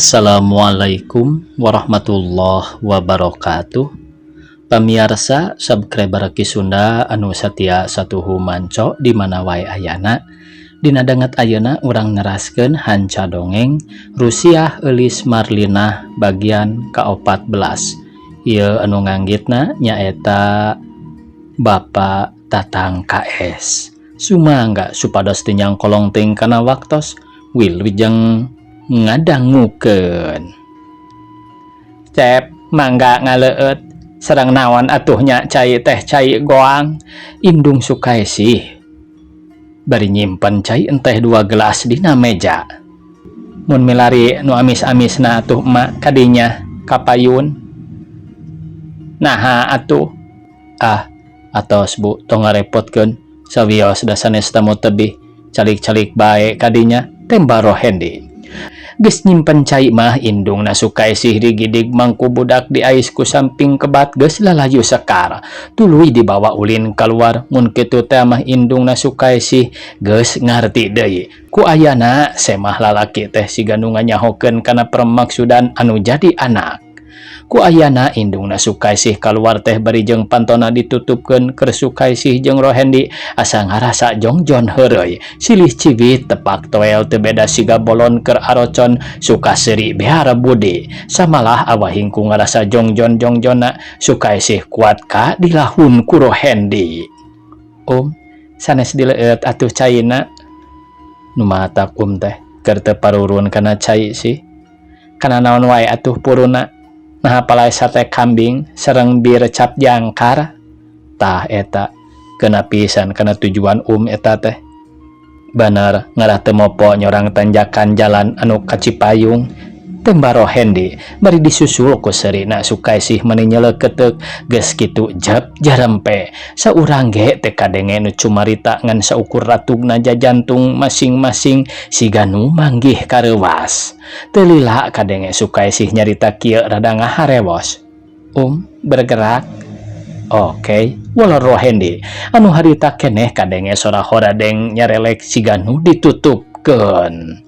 Assalamualaikum warahmatullahi wabarakatuh. Pamiarsa subscriber Ki Sunda anu satia satuhu manco di mana wae ayana. Dina danget ayeuna urang neraskeun hanca dongeng Rusiah Eulis Marlinah bagian ka-14. Ieu anu nganggitna nyaeta Bapak Tatang KS. Sumangga supados teu nyangkolong teuing kana waktos, wilujeng ngadangukeun. Cep, mangga ngaleueut. Sareng naon atuh nya cai teh, cai goang? Indung Sukaesih bari nyimpen cai enteh dua gelas dina meja. Mun milari nu amis-amisna atuh, Emak, kadinya kapayun. Naha atuh? Ah, atos, Bu, tong ngarepotkeun, sawios da sanes tamu tebih, calik-calik bae kadinya, tembal Rohendi. Geus nyimpen cai mah, indungna Sukaesih digidig mangku budak diais ku samping kebat, geus lalayu sekar. Tuluy dibawa ulin kaluar. Mun kitu teh mah indungna Sukaesih geus ngarti deui. Ku ayana semah lalaki teh siga nu nganyahokeun kana permaksudan anu jadi anak. Ku ayana indungna Sukaesih kaluar teh bari jeung pantona ditutupkeun, keur Sukaesih jeung Rohendi asa ngarasa jongjon heureuy. Silih ciwit tepak toel teu beda siga bolon keur arocon, suka seuri behara budi. Samalah awahing ku ngarasa jongjon jongjonna, Sukaesih kuat ka dilahun ku Rohendi. Sanes dileueut atuh caina? Nu matak um teh keur teu parurun kana cai sih. Kana naon wae atuh puruna? Naha palai sate kambing sareng bir cap jangkar? Tah, eta kena pisan kana tujuan um eta teh. Banar ngarah teu mopo nyorang tanjakan jalan anu ka Cipayung, tembal Rohendi bari disusul ku seurina Sukaesih mani nyeleuketeuk. Geus kitu jep jarempe, saurang ge teu kadenge nu cumarita, ngan saukur ratugna jajantung masing-masing siga nu manggih kareuwas. Teu lila kadenge Sukaesih nyarita kieu rada ngaharewos, "Bergerak." "Oke," wolor Rohendi. Anu harita keneh kadenge sora horadeng nyarelek siga nu ditutupkeun.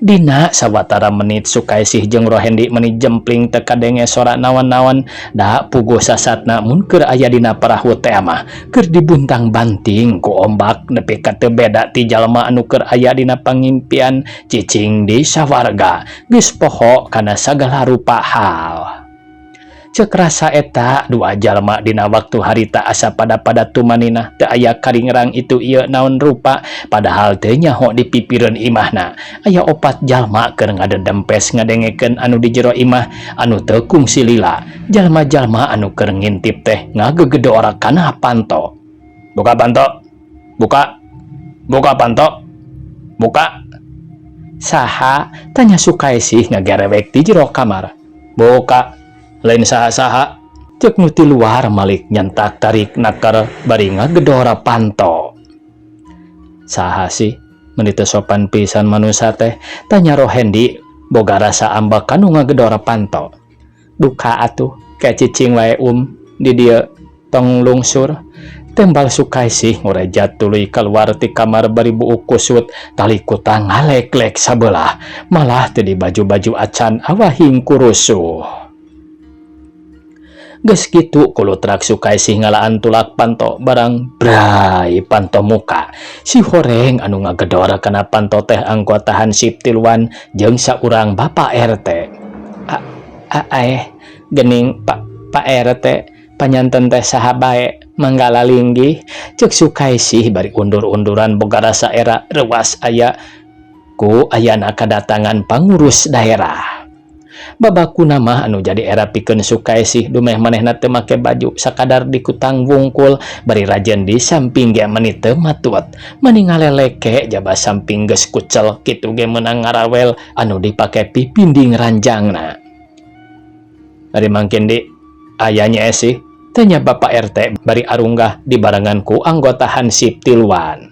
Dina sawatara menit Sukaesih jeung Rohendi meni jempling, teu kadenge sora naon-naon. Da puguh sasatna mun keur aya dina parahu teh mah keur dibuntang-banting ku ombak nepi ka teu beda ti jalma anu keur aya dina pangimpian cicing di sawarga, geus poho kana sagala rupa hal. Cek rasa eta dua jalma dina waktu harita asa pada-pada tumaninah, teu aya karingrang itu ieu naon rupa, padahal teu nyaho di pipireun imahna aya opat jalma keur ngadedempes ngadengekeun anu di jero imah anu teu kungsi lila. Jalma-jalma anu keur ngintip teh ngagegedor kana panto. "Buka panto, buka, buka panto, buka." "Saha?" tanya Sukaesih ngagerewek di jero kamar. "Buka, lain saha-saha," cek nu ti luar malik nyentak tarik nakar bari ngagedor panto. "Saha sih? Meni teu sopan pisan manusa teh," tanya Rohendi boga rasa ambek kanu ngagedor panto. "Buka atuh, kayak cicing wae di dieu, tong lungsur," tembal Sukaesih ngorejat tuluy keluar ti kamar bari buuk kusut, tali kutang ngalek-lek sabelah, malah teu di baju-baju acan awahing kurusuh. Geus kitu kulutrak Sukaesih ngalaan tulak panto, barang bray panto muka. Si horeng anu ngagedor kana panto teh anggota Hansip tiluan jeung saurang Bapak RT. "A, a, eh gening Pak Pak RT, panyanten teh saha bae? Mangga lalinggih," cek Sukaesih bari undur-unduran boga rasa era reuwas aya ku ayana kadatangan pangurus daerah. Babakuna mah anu jadi era pikeun Sukaesih, dumeh manehna teu make baju, sakadar dikutang wungkul, bari rajen di samping ge meni teu matut, mani ngaleleke jaba samping geus kucel kitu ge meunang ngarawel anu dipake pipinding ranjangna. "Ari mangkin di ayanya sih?" tanya Bapak RT bari arunggah dibarengan ku anggota Hansip tiluan.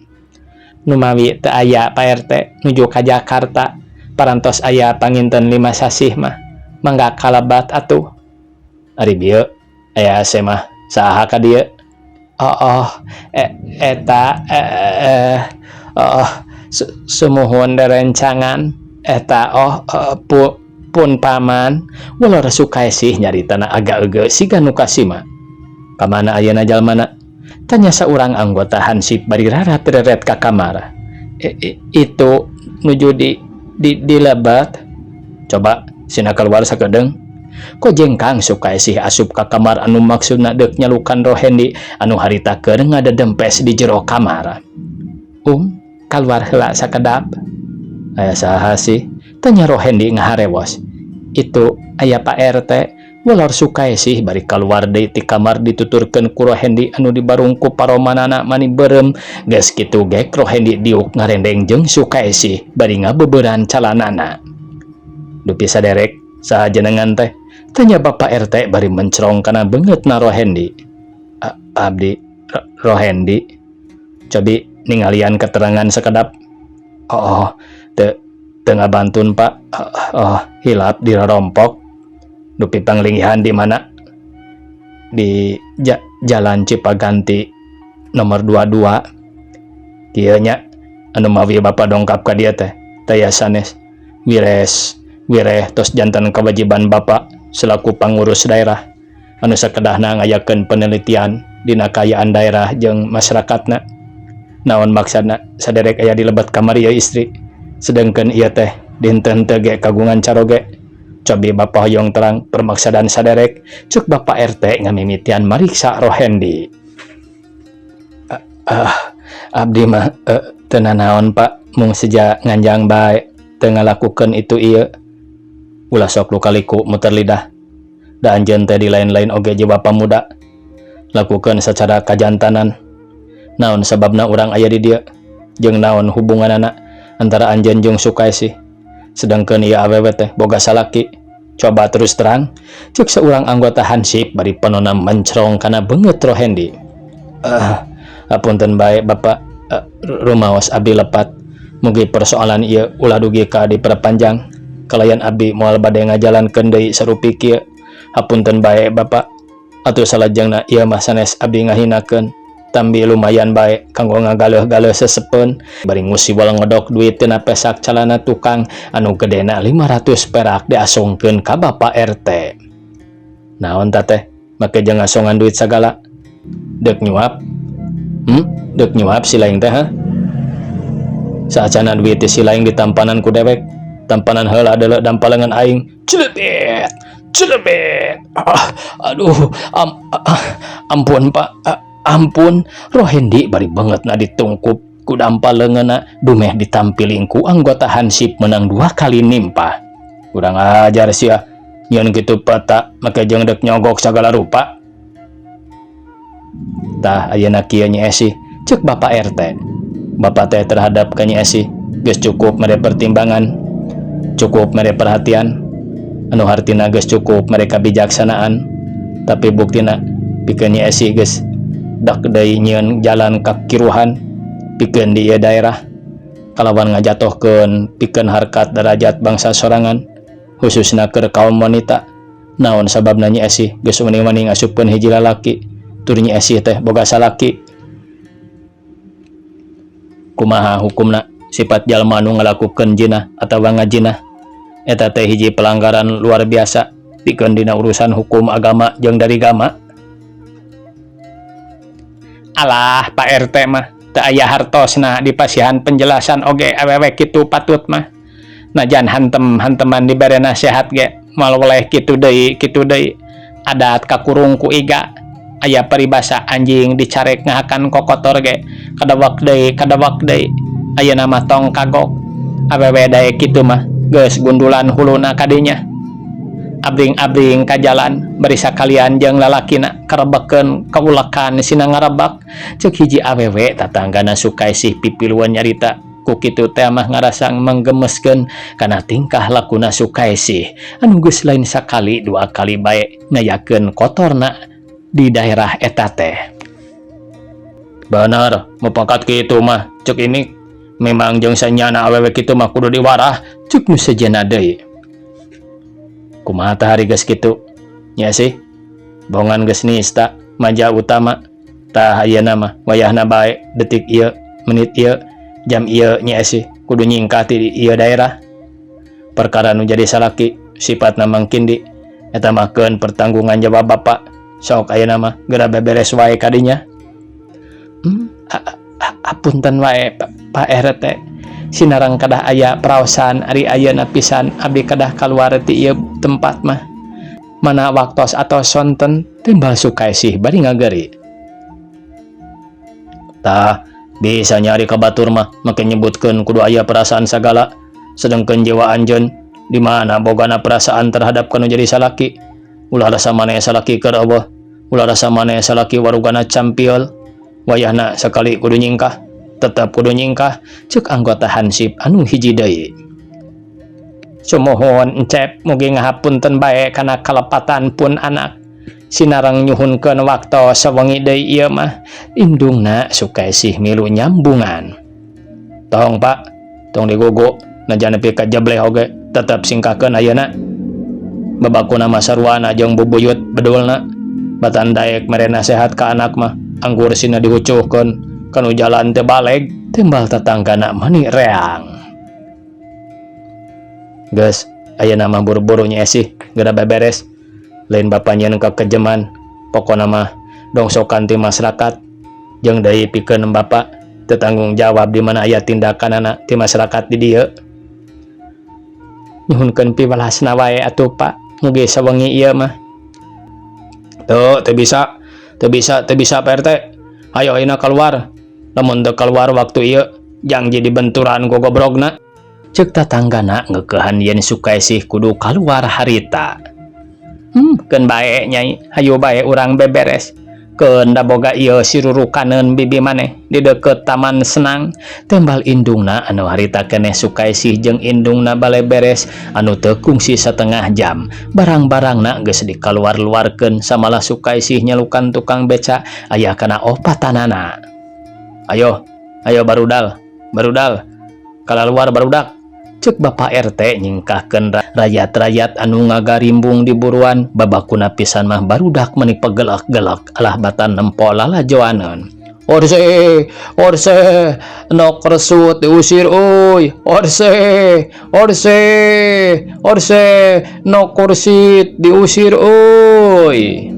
"Numawi teu aya, Pak RT, nuju ka Jakarta, parantos aya panginten 5 sasih mah. Mangga kalabat atuh." "Ari bieu aya AC mah saha ka dieu?" "Oh, eta eh, oh, sumuhun derencangan eta oh pu Ampun paman, Welor Sukaesih nyaritana agak ege siga nu kasima. Kamana ayeuna jalmana? Tanya saurang anggota Hansip bari rarat-reret ka kamar. E, itu nuju di lebet. Coba sina keluar sakedeung. Kojengkang Sukaesih asup ka kamar anu maksudna deuk nyalukan Rohendi anu harita keur ngadedempes di jero kamar. Kaluar heula sakedap. Aya saha sih? Tanya Rohendi ngaharewos. Itu aya Pak RT. Welor Sukaesih bari kaluar deui ti kamar dituturkeun ku Rohendi anu dibarung ku paromanana mani beureum. Geus kitu gek Rohendi diuk ngarendeng jeung Sukaesih bari ngabeuberan calanana. Dupi saderek, saha jenengan teh? Tanya Bapak RT bari mencrong kana beungeutna Rohendi. Abdi Rohendi. Cobi ningalian keterangan sekedap. Oh, teu teu ngabantun, Pak. Oh, hilap dirompok. Dupi panglingihan di mana? Di Jalan Cipaganti nomor 22. Kieu nya anu mawi Bapak dongkap ka dieu teh taya sanes wires wireh tos janten kewajiban Bapak selaku pangurus daerah anu sakedahna ngayakeun penelitian dina kaayaan daerah jeung masyarakatna. Naon maksudna saderek aya di lebet kamar ieu istri, sedangkan ieu teh dinten teu ge kagungan caroge? Cobi Bapak hoyong terang permaksadan saderek, cek Bapak RT ngamimitian mariksa Rohendi. Ah, abdi mah teu nanaon, Pak, mung seja nganjang bae, teu ngalakukeun itu ieu. Ulah sok lukaliku muter lidah da anjeun teh di lain-lain oge jiwa pamuda. Lakukeun secara kajantanan. Naon sababna urang aya di dieu jeung naon hubunganana antara anjeun jeung Sukaesih, sedangkan ieu awewe teh boga salaki? Coba terus terang, cek seorang anggota Hansip bari panona mencrong kana beungeut Rohendi. Ah, apunten bae, Bapak, rumaos abdi lepat. Mugi persoalan ieu ulah dugi ka diperpanjang, kalayan abdi moal bade ngajalankeun deui sarupi kieu. Hapunten bae, Bapak. Atuh salajengna ieu mah sanes abdi ngahinakeun, tambi lumayan bae kanggo ngagaleuh-galeuh sesepeun. Bari ngusiwal ngodok duit tina pesak calana tukang anu gedena 500 perak diasongkeun ka Bapak RT. Naon ta teh make jeung ngasongan duit sagala? Dek nyuap? Dek nyuap si laing teh, ha? Saacana duit si laing ditampanan ku dewek, tampanan heula deuleu dampalengan aing. Celebet celebet. Ah, aduh, ah, ampun, Pak. Ah, ampun. Rohendi bari banget na ditungkup ku dampal leungeunna dumeh ditampiling ku anggota Hansip menang dua kali nimpa. Kurang ajar sia, nyieun kitu peta make jeung dek nyogok sagala rupa. Tah, ayeuna kieu, Nyi Esi, cek Bapak RT. Bapak teh terhadap ka Nyi Esi geus cukup mere pertimbangan, cukup mere perhatian, anu hartina geus cukup mere kabijaksanaan, tapi buktina pikeun Nyi Esi geus dak deui nyieun jalan kakiruhan pikeun di ieu daerah kalawan ngajatohkeun pikeun harkat derajat bangsa sorangan, khususna keur kaum wanita. Naon sababna Nyi Esi geus wani-wani ngasupkeun hiji lalaki, tur Nyi Esi teh boga salaki? Kumaha hukumna sifat jalma anu ngalakukeun jinah atawa ngajinah? Eta teh hiji pelanggaran luar biasa pikeun dina urusan hukum agama jeung dari gama. Alah, Pak RT mah teu aya hartosna dipasihan penjelasan oge. Awewe kitu patut mah najan hantem-hanteman dibere nasihat ge moal weleh, kitu deui kitu deui, adat kakurung ku iga. Aya paribasa anjing dicarek ngahakan kokotor ge kadewek deui kadewek deui. Ayeuna mah tong kagok, awewe daek kitu mah geus gundulan huluna kadinya, abring-abring ka jalan bari sakalian jeung lalakina karebekeun kaulekan sina ngarebak, cek hiji awewe tatanggana Sukaesih pipiluan nyarita. Ku kitu teh mah ngarasa menggemeskeun kana tingkah lakuna Sukaesih anu geus lain sakali dua kali bae ngayakeun kotorna di daerah eta teh. Bener mupakat kitu mah, cek ini memang jeung sanyana awewe kitu mah kudu diwarah, cek nu sejenna deui. Kumaha tah hari geus kitu nya sih bongan geus nista maja utama. Tah, ayeuna mah wayahna bae, detik ieu, menit ieu, jam ieu, nya sih kudu nyingkah ti ieu daerah. Perkara nu jadi salaki Sifatna Mang Kindi eta mah keun pertanggungan jawab bapak. Sok ayeuna mah geura beberes wae kadinya. Apunten wae, Pak RT, sinareng kedah aya praosan ari ayeuna pisan abdi kedah kaluar ti ieu tempat mah, mana waktos atau sonten, timbal Sukaisih bari ngageri. Tah bisa nyari ka batur mah make nyebutkeun kudu aya perasaan sagala, sedangkan jiwa anjeun di mana bogana perasaan terhadap kanu jadi salaki. Ulah rasa maneh salaki keur euweuh, ulah rasa maneh salaki warugana campiol. Wayahna sakali kudu nyingkah, tetap kudu nyingkah, cek anggota hansip anu hiji deui. Sumuhun, Encep, mugi ngahapunten bae kana kalepatan pun anak, sinareng nyuhunkeun waktu sawengi deui ieu mah, indungna Sukaisih milu nyambungan. Tong, Pak, tong digugu. Najan nepi ka jebleh oge tetep singkahkeun ayeuna. Babakuna mah sarwana jeung bubuyut bedulna. Batan daek mere nasehat ka anak mah anggur sina dihucuhkeun kanu jalan teu baleg, timbal tetanggana mani reang. Geus, ayeuna mah buru-buru, Nyi Esih, geura beberes. Lain bapa nyieun kekejeman, pokona mah dongsokan ti masyarakat jeung deui pikeun bapak teu tanggung jawab di mana aya tindakanana ti masyarakat di dieu. Nyuhunkeun piwelasna wae atuh, Pak, mugi sawengi ieu mah. Tuh, teu bisa, teu bisa, teu bisa, Pak RT. Ayo ayeuna keluar. Lamun teu keluar waktu ieu, jang jadi benturan gogobrogna. Cek tatanggana ngeukehan yen Sukaisih kudu kaluar harita. Keun bae, Nyai, hayu bae urang beberes. Keun da boga ieu sirurukaneun bibi maneh di deukeut Taman Senang, tembal indungna anu harita keneh Sukaisih jeung indungna bale beres anu teu kungsi satengah jam. Barang-barangna geus dikaluar-luarkeun, samalah Sukaisih nyelukan tukang beca aya kana opatanana. Ayo, ayo barudal, barudal, kalaluar barudak, cek Bapak RT nyingkahkeun rayat-rayat anu ngagarimbung di buruan. Babakuna pisan mah barudak meni pegelak-gelak alah batan nempo lalajoaneun. Orse, orse, nok resut diusir uy, orse, orse, orse, nok kursit diusir uy.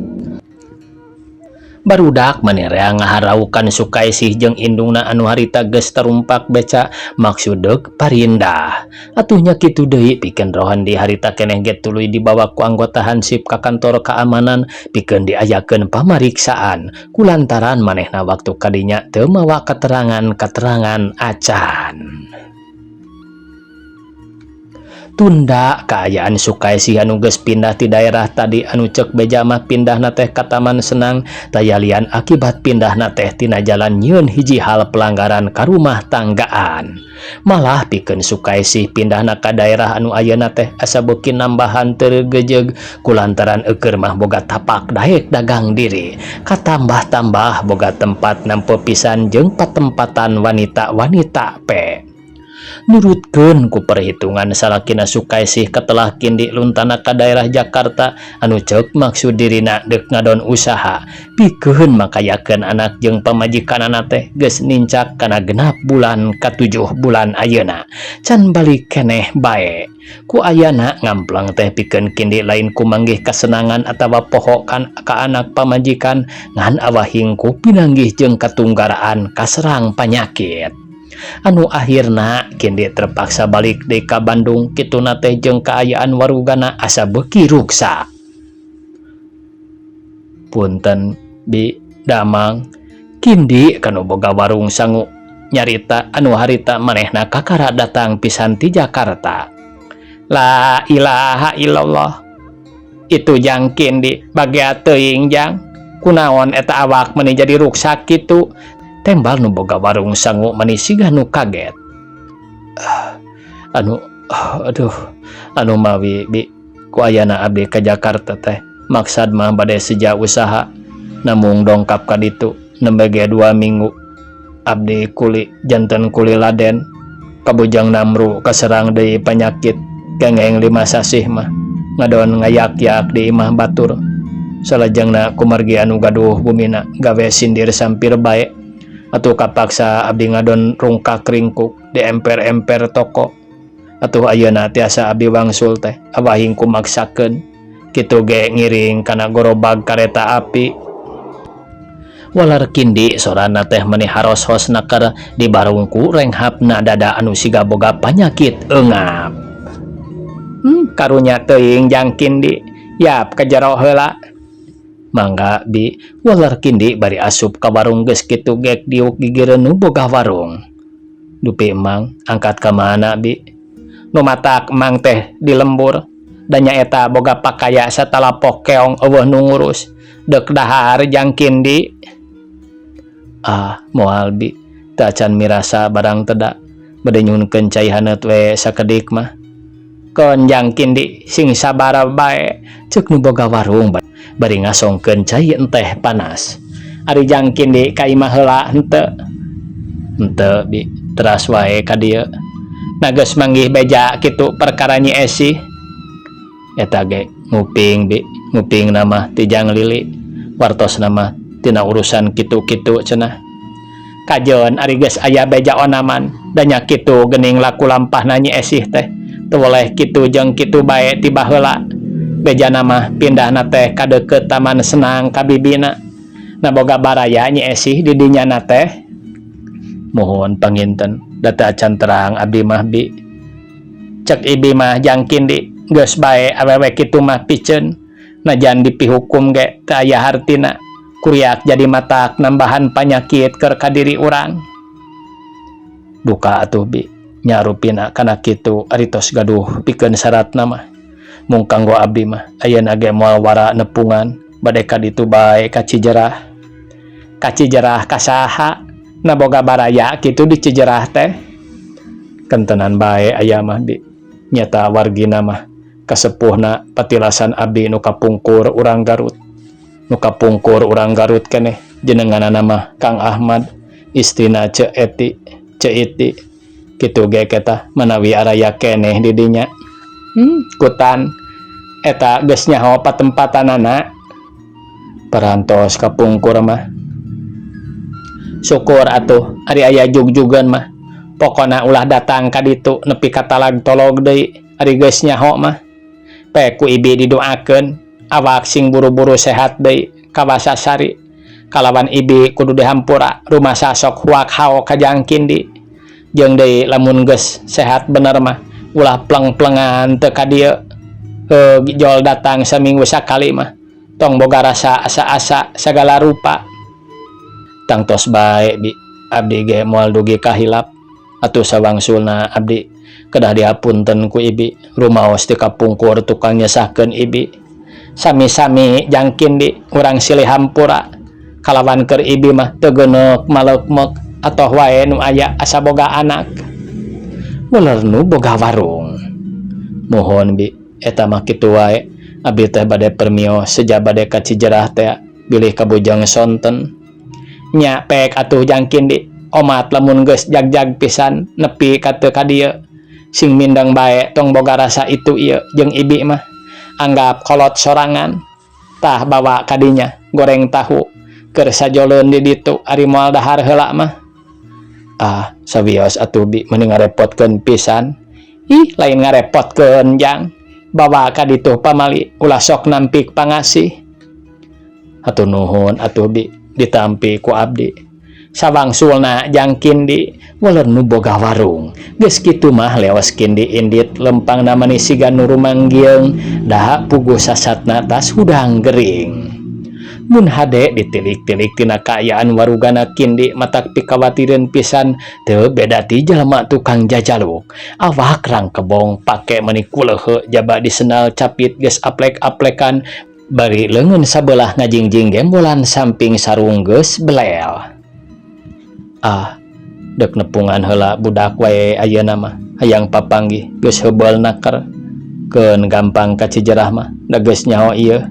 Barudak mani rea ngaharaukan Sukaisih jeung indungna anu harita geus tarumpak beca maksud deuk parindah. Atuh nya kitu deui pikeun Rohandi, harita keneh ge tuluy dibawa ku anggota hansip ka kantor keamanan pikeun diayakeun pamariksaan kulantaran manehna waktu kadinya teu mawa keterangan-keterangan acan. Tunda kaayaan Sukaisih anu geus pindah ti daerah tadi anu cek beja mah pindahna teh ka Taman Senang, taya lian akibat pindahna teh tina jalan nyieun hiji hal pelanggaran karumah tanggaan. Malah pikeun Sukaisih, pindahna ka daerah anu ayeuna teh asa beuki nambahan teu gejeg kulantaran eukeur mah boga tapak daek dagang diri, katambah-tambah boga tempat nempo pisan jeung patempatan wanita-wanita pe. Nurutkeun ku perhitungan salakina Sukaisih, katelah Kindi luntana ka daerah Jakarta anu ceuk maksud dirina deuk ngadon usaha pikeun makayakeun anak jeung pamajikanana teh geus nincak kana 6 bulan ka-7 bulan ayeuna can balik keneh bae. Ku ayana ngamplang teh pikeun Kindi lain ku manggih kasenangan atawa poho kan ka anak pamajikan, ngan awahing ku pinanggih jeung katunggaraan kaserang panyakit anu akhirna Kindi terpaksa balik deui ka Bandung, kituna teh jeung kaayaan warugana asa beuki ruksak. Punten, Bi Damang, Kindi kanu boga warung sangu nyarita anu harita manehna kakara datang pisan ti Jakarta. La ilaha illallah, itu Jang Kindi, bagea teuing, Jang. Kunaon eta awak meni jadi ruksak kitu? Tembal nu boga warung sangu meni siga nu kaget. Anu aduh, anu mawi, Bi, ku ayana abdi ka Jakarta teh maksad mah bade seja usaha, namung dongkap ka ditu nembe ge 2 minggu abdi kuli janten kuli laden. Kabujang namru kaserang deui panyakit, kengeng 5 sasih mah ngadon ngayak-yak di imah batur. Salajengna kumargi anu gaduh bumina gawe sindir sampir bae, atuh kapaksa abdi ngadon rungkak ringkuk di emper-emper toko. Atuh ayeuna tiasa abi wangsul teh awahing ku maksakeun kitu ge ngiring kana gorobag kareta api. Walar Kindi sorana teh meni haros-hos naker dibarungku renghapna dada anu siga boga panyakit eungap. Karunya teuing Jang Kindi, yap ka jero heula. Mangga bi, walar Kindi bari asup ka warung geus kitu gek diuk gigireun nu boga warung. Dupi Emang, angkat ka mana bi? Nu matak Emang teh di lembur, da nyaeta boga pakaya satalapok keong eueuh nu ngurus. Deuk dahar Jang Kindi. Ah, moal bi, teu acan mirasa barang teda. Bade nyuhunkeun cai haneut we sakedik mah. Keun Jang Kindi, sing sabar bae, ceuk nu boga warung bari ngasongkeun cai enteh panas. Ari Jang Kindi ka imah heula henteu? Henteu bi, teras wae ka dieu. Na geus manggih beja kitu perkara Nyi Esih. Eta ge nguping bi, ngupingna mah ti Jang Lili. Wartosna mah tina urusan kitu-kitu cenah. Kajeun ari geus aya beja onaman, da nya kitu geuning laku lampahna Nyi Esih teh. Teu weleh kitu jeung kitu bae ti baheula. Bejana mah pindahna teh ka deukeut Taman Senang ka bibina. Na boga baraya Nyi Esih di dinyana teh. Muhun panginten, da teu acan terang abdi mah bi. Cek ibi mah Jang Kindi, geus bae awewe kitu mah piceun. Najan dipihukum ge teu aya hartina. Kuriak jadi matak nambahan panyakit keur ka diri urang. Duka atuh bi, nya rupina kana kitu ari tos gaduh pikeun saratna mah. Mung kanggo abdi mah ayeuna ge moal wara nepungan bade ka ditu bae ka Cijerah. Ka Cijerah ka saha? Na boga baraya kitu di Cijerah teh. Kentenan bae aya mah bi, nyata wargina mah kasepuhna patilasan abdi nu kapungkur urang Garut. Nu kapungkur urang Garut keneh jenenganana mah Kang Ahmad, istrina Ceu Eti, Ceu Iti. Kitu ge ketah manawi araya keneh di dinya. Kutan eta geus nyaho patempatanana. Parantos kapungkur mah. Syukur atuh ari aya jugjugeun mah. Pokona ulah datang ka ditu nepi ka talag tolog deui ari geus nyaho mah. Pe ku ibi didoakeun awak sing buru-buru sehat deui kawasasari. Kalawan ibi kudu dihampura rumasa sok huak hao ka Jang Kindi. Jeung deui lamun geus sehat bener mah ulah pleng-plengan teu ka dieu. Heug jol datang saminggu sakali mah. Tong boga rasa asa-asa sagala rupa. Tangtos bae bi, abdi ge moal dugi kahilap. Atuh sawangsulna abdi kedah dihapunten ku ibi rumaos ti kapungkur tukang nyesahkeun ibi. Sami-sami Jang Kindi urang silih hampura. Kalawan keur ibi mah teu geuneuk maleukmeuk atoh wae nu aya asa boga anak. Weler nu boga warung. Muhun bi, eta mah kitu wae. Abdi teh bade permios seja bade ka Cijerah teh bilih kabujeng sonten. Nya pek atuh Jang Kindi, omat lamun geus jag-jag pisan nepi ka teu ka dieu. Sing mindeng bae tong boga rasa itu ieu jeung ibi mah. Anggap kolot sorangan. Tah bawa ka dinya goreng tahu keur sajoleun di ditu ari moal dahar heula mah. Ah, sawios atuh bi meni ngarepotkeun pisan. Ih, lain ngarepotkeun Jang. Bawa ka ditu pamali ulah sok nampik pangasih. Hatur nuhun atuh bi ditampi ku abdi. Sawangsulna Jang Kindi waler nu boga warung. Geus kitu mah leos Kindi indit lempangna mani siga nu rumanggieung daha puguh sasatna tas hudang gering. Mun hade ditilik-tilik tina kaayaan warugana Kindi matak pikawatireun pisan teu beda ti jalma tukang jajaluk. Awak rangkebong pake meni kuleuheu jaba disenal capit geus aplek-aplekan bari leungeun sabelah ngajingjing gembolan samping sarung geus belel. Ah, deuk nepungan heula budak wae ayeuna mah hayang papanggih geus heubeul naker. Keun gampang ka Cijerah mah da geus nyaho ieu.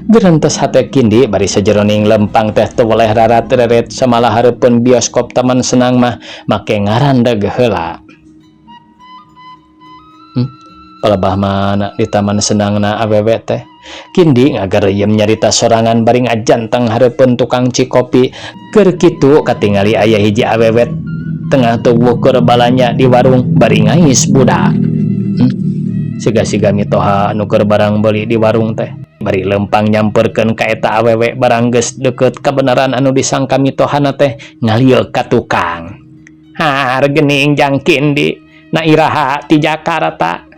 Gerentes hate Kindi bari sajeroning lempang teh teu weleh rarat-reret samalah hareupeun bioskop Taman Senang mah make ngarandeg heula. Palebah mana di Taman Senangna awewe teh. Kindi ngagareuyeum nyarita sorangan bari ngajanteng hareupeun tukang cikopi. Keur kitu katingali aya hiji awewe Tengah tubuh keur balanja di warung bari ngais budak. Siga-siga mitoha anu keur barang beuli di warung teh bari lempang nyamperkeun ka eta awewe barang geus deukeut kabeneran anu disangka mitohana teh ngalieu ka tukang. Har geuning Jang Kindi na iraha ti Jakarta.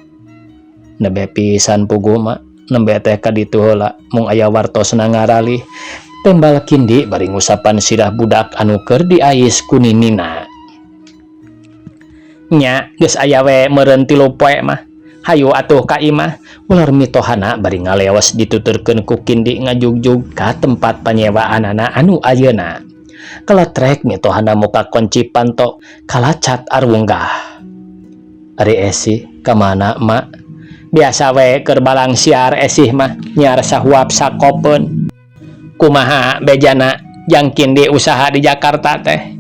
Nembe pisan puguh mah nembe teh ka ditu heula mung aya wartosna ngaralih. Tembal Kindi bari ngusapan sirah budak anu keur diais ku ninina. Nya geus aya we meureun 3 poe mah. Hayu atuh ka imah. Ular mitohana bari ngaleos dituturkeun ku Kindi ngajugjug ka tempat panyewaanana anu ayeuna. Keletrek mitohana muka kunci panto kalacat arunggah. Ari Esih ka mana mak? Biasa we keur balangsiar Esih mah nyiar sahuap sakopeun. Kumaha bejana Jang Kindi usaha di Jakarta teh?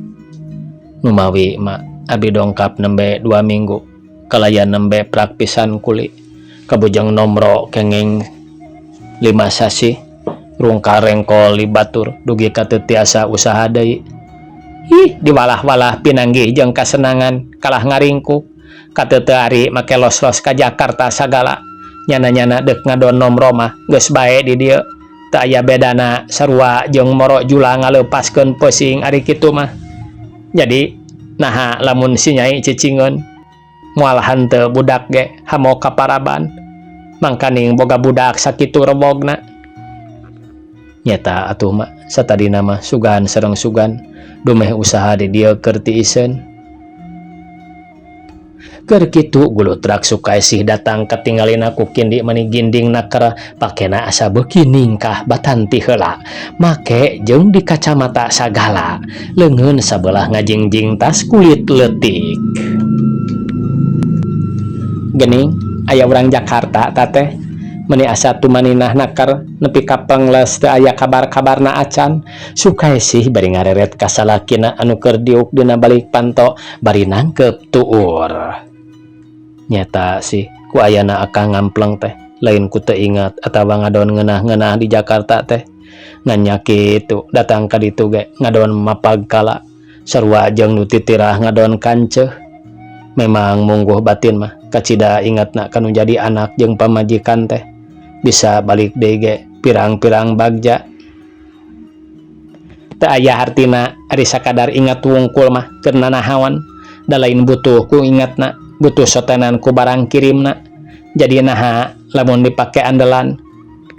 Numawi mak abi dongkap nembe 2 minggu. Kalayan nembe prak pisan kuli. Kabujeng nomro kenging 5 sasih rungka rengkol li batur dugi ka teu tiasa usaha deui. Ih diwalah-walah pinanggih jeung kasenangan kalah ngaringkuk. Kateu ari make los-los ka Jakarta sagala. Nyana-nyana deuk ngadon nomro mah geus bae di dieu. Teu aya bedana sarua jeung moro jula ngaleupaskeun peusiing ari kitu mah. Jadi naha lamun si nyai cicingeun moal hanteu budak ge hamo kaparaban. Mangkaning boga budak sakitu rebogna. Nyata atuh mak satadina mah sugan sareng sugan dumeh usaha di dieu keur tiiseun. Keur kitu gulutrak Sukaesih datang katingalina ku Kindi mani ginding naker pakena asa beuki ningkah batan ti heula make jeung di kacamata sagala leungeun sabelah ngajingjing tas kulit leutik. Gening aya urang Jakarta tateh meni asa tumaninah naker nepi ka pengles teu aya kabar-kabarna acan. Sukaesih bari ngareret ka salakina anu keur diuk dina balik panto bari nangkep tuur. Nyata sih ku ayana akang ngampleng teh lain ku teu ingat atawa ngadon ngeunah-ngeunah di Jakarta teh ngan nya kitu datang ka ditu ge ngadon mapagkala sarua jeung nu titirah ngadon kanceuh. Memang mungguh batin mah kacida ingatna kanu jadi anak jeung pamajikan teh bisa balik deui ge pirang-pirang bagja. Teu aya hartina ari sakadar ingat wungkul mah keur nanahaon da lain butuh ku ingatna butuh sotenan ku barang kirimna. Jadi naha lamun dipake andalan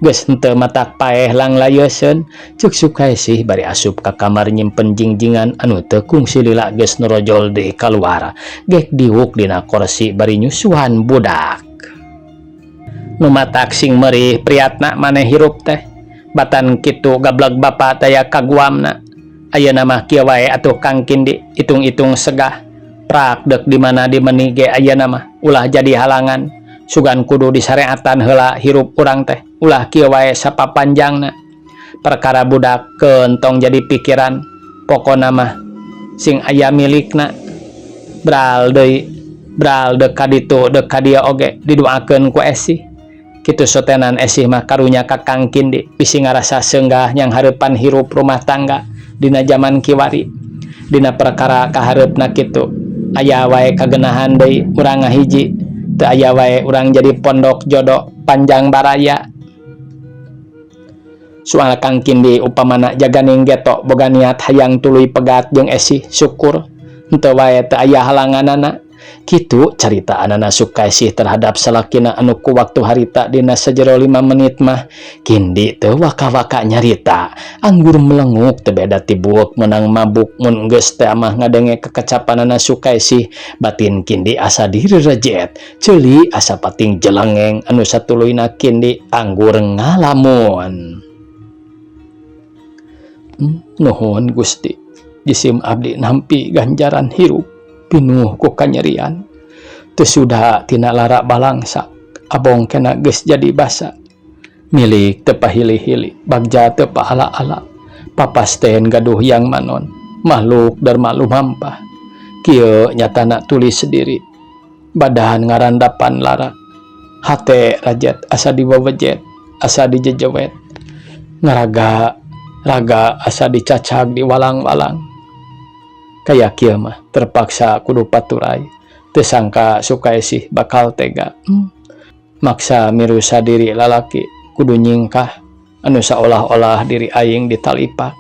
geus henteu matak paeh langlayeuseun. Ceuk Sukaesih bari asup ka kamar nyimpen jingjingan anu teu kungsi lila geus norojol deui kaluar gek diuk dina korsi bari nyusuan budak. Nu matak sing meurih priatna maneh hirup teh batan kitu gableg bapa taya kaguamna. Ayeuna mah kieu wae atuh Kang Kindi itung-itung segah prak deuk di mana dimeni ge ayeuna mah ulah jadi halangan. Sugan kudu disareatan heula hirup urang teh ulah kieu wae sapapanjangna. Perkara budak kentong jadi pikiran pokona mah sing aya milikna. Bral deui bral deuk ka ditu deuk ka dieu oge didoakeun ku Esih. Kitu sotenan Esih mah karunya ka Kang Kindi bisi ngarasa seunggah nyang hareupan hirup rumah tangga dina jaman kiwari. Dina perkara kahareupna kitu aya wae kagenahan deui urang ngahiji teu aya wae urang jadi pondok jodoh panjang baraya. Soal Kang Kindi upamana jaganing geto boga niat hayang tuluy pegat jeung Esih syukur henteu wae teu aya halanganana. Kitu carita anana Sukaesih terhadap salakina anu ku waktu harita dina sajero 5 menit mah Kindi teu waka-waka nyarita anggur melenguk teu beda ti buuk menang mabuk mun geus teh mah ngadenge kekecapanana Sukaesih batin Kindi asa direrejet ceuli asa pating jelengeng anu satuluyna Kindi anggur ngalamun. Nuhun Gusti jisim abdi nampi ganjaran hirup pinuh ku kanyerian teu suda tina lara balangsa abong kena geus jadi basa milik teu pahili-hili bagja teu paala-ala papasten gaduh yang manon makhluk darma lumampah kieu nyatana tulis sendiri badan ngarandapan lara hate rajet asa diwewejet asa dijejewet ngaraga raga asa dicacag diwalang-walang. Kaya kieu mah terpaksa kudu paturay. Teu sangka Sukaesih bakal tega. Maksa mirusa diri lalaki kudu nyingkah anu saolah-olah diri aing ditalipak.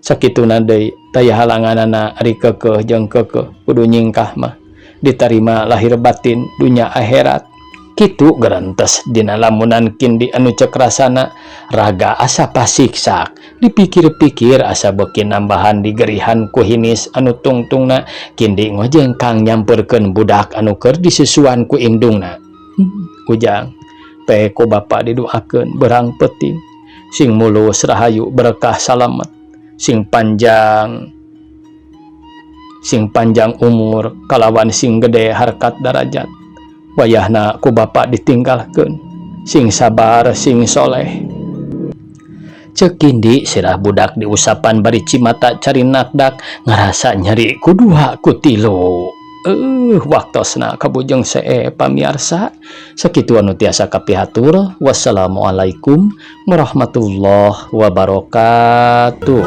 Sakituna deui taya halanganana ari keukeuh jeung keukeuh kudu nyingkah mah ditarima lahir batin dunya akhirat. Kitu gerentes dina lamunan Kindi anu cek rasana raga asa pasiksak dipikir-pikir asa beuki nambahan digerihan ku hinis anu tungtungna Kindi ngojengkang nyamperkeun budak anu keur disusuan ku indungna. Ujang pe ku bapa diduakeun berang peuting sing mulus rahayu berkah salamet sing panjang umur kalawan sing gede harkat darajat wayahna ku bapa ditinggalkeun sing sabar sing soleh. Cek Kindi sirah budak diusapan bari cimata carinakdak ngarasa nyeri ku dua ku tilu. Waktosna kabujeng see pamiarsa, sakitu anu tiasa kapihatur. Wassalamualaikum warahmatullahi wabarakatuh.